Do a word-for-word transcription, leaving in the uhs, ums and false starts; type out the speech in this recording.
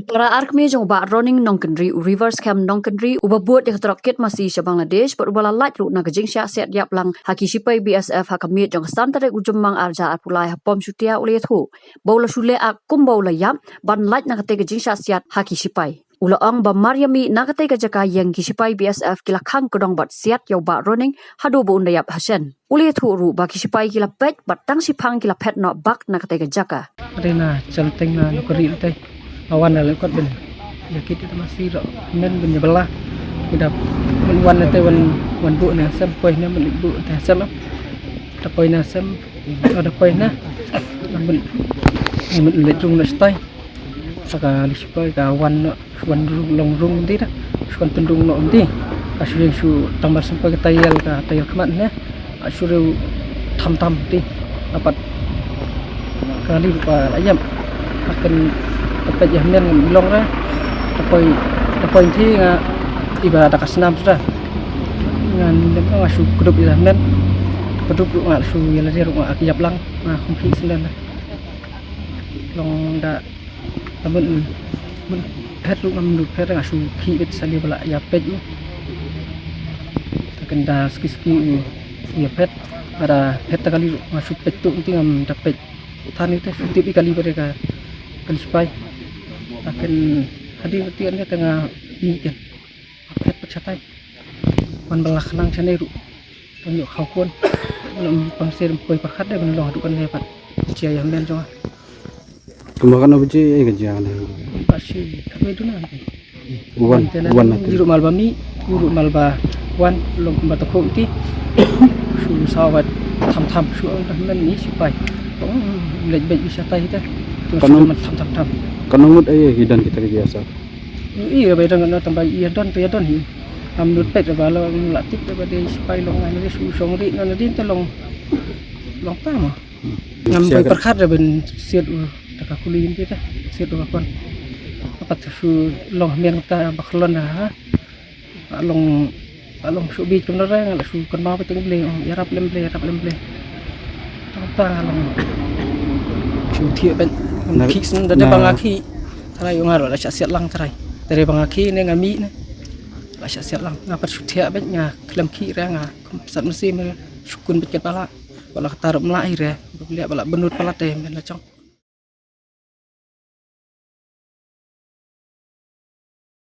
Para arkmie jong u Bah Roning Nongkynrih, u Rivers Camp Nongkynrih, uba bud ïa ka trok kit masi sha Bangladesh bad uba la lait ruh na ka jingshah siat ïaplang ha ki shipai B S F ha ka miet jong ka san tarik u Jymmang ar hajar arphew lai ha Pom Shutia, u la ïathuh ba u la shu leh ak kumba u la ïap ban lait na katei ka jingshah siat ha ki shipai. U la ong ba mar ïa mih na katei ka jaka ïeng ki shipai B S F ki la khang kdong bad siat ïa u Bah Roning haduh ba un da ïap hashen. U la ïathuh ruh ba ki shipai ki la peit bad tang shiphang ki la phet noh bak na katei ka jaka. Ade na Chalteng na Nokri late. Awan na lekot ben. Ïa kit ïa masi ruh men ben ïa bala. Ki da wan late wan, wan buh na sem, poi na men buh na sem. Da poi na sem. Oh, da poi na. Men, men leit rung na stai. Sa ka li shipai ka wan noh, wan rung, long rung mynta da. Shu wan tynrung noh mynta. Ka shu ïeng shu tang ba shu poi ka tayal, ka tayal khmat ne. Ka shu riew tham tham mynta. Ka pat ka li ruh ka la ïap. Ka kan ka peit ïa hynmen ngam i long re. Ka poi, ka poi mynta nga i ba da ka snam suda. Ngan dem nga shu kdup ïa hynmen. Kdup ruh nga shu ïa lade ruh nga ïap lang. Nga khum khih sendal. Long da Ka mut, mut phet ruh ngam mut phet, nga shu khih beit sa lei ba la ïa peit mo. Ta kan da ski ski u ïa phet, ada phet ta kali ruh nga shu peit tu mynta ngam da peit. Than ïa te shu tip ïa kali ba dei ka, ka li shipai. Ta kan hadien mynta ïa te nga mih kan. Phet pat shatai. Wan ba la khnang shane ruh. Tang ïoh khaw khun. Lam pang sir poi pyrkhat dei ban long haduh kan ne pat. Jia ïa men jong. Kumba kan ba jia ïa ka jia kan. Ba shi khat wei duna. Wan, te na wan na. Ïa ruh mal ba mih, ïa ruh mal ba wan, long kumba ta khong ti. Shu saw wat tham tham shu ong dah men ni shipai. Ong leit beit shatai te. Tu shu man tham tham tham. Kan ngut ai hi dan kita ka biasa. Ïa ba dang na tang ba ïa don, ïa don hi. Am lut peit ba long la tip ba dei shipai long ai na dei shu shong ri na na din te long. Long ta ma. Ngam bai pyrkhat da ben siat u ta ka kuli ïa te siat u ka kon. Apat shu long men ta ba khlon da ha. Ba long, ba long shu bi kum da nga la shu kan ma ba teng ble ïa rap lem ble, ïa rap lem ble. Ta ta long shu thiah ben. Ngam khih shen da dei ba nga khih. Tharai u nga la shah siat lang tharai. Tharai ba nga khih ne nga mih ne. La shah siat lang nga pat shu thiah beit nga khlem khih re nga kum sat masi me shu kun beit kat bala. Bala kata ruh mla hi re. Bala bala benut bala te men la chong.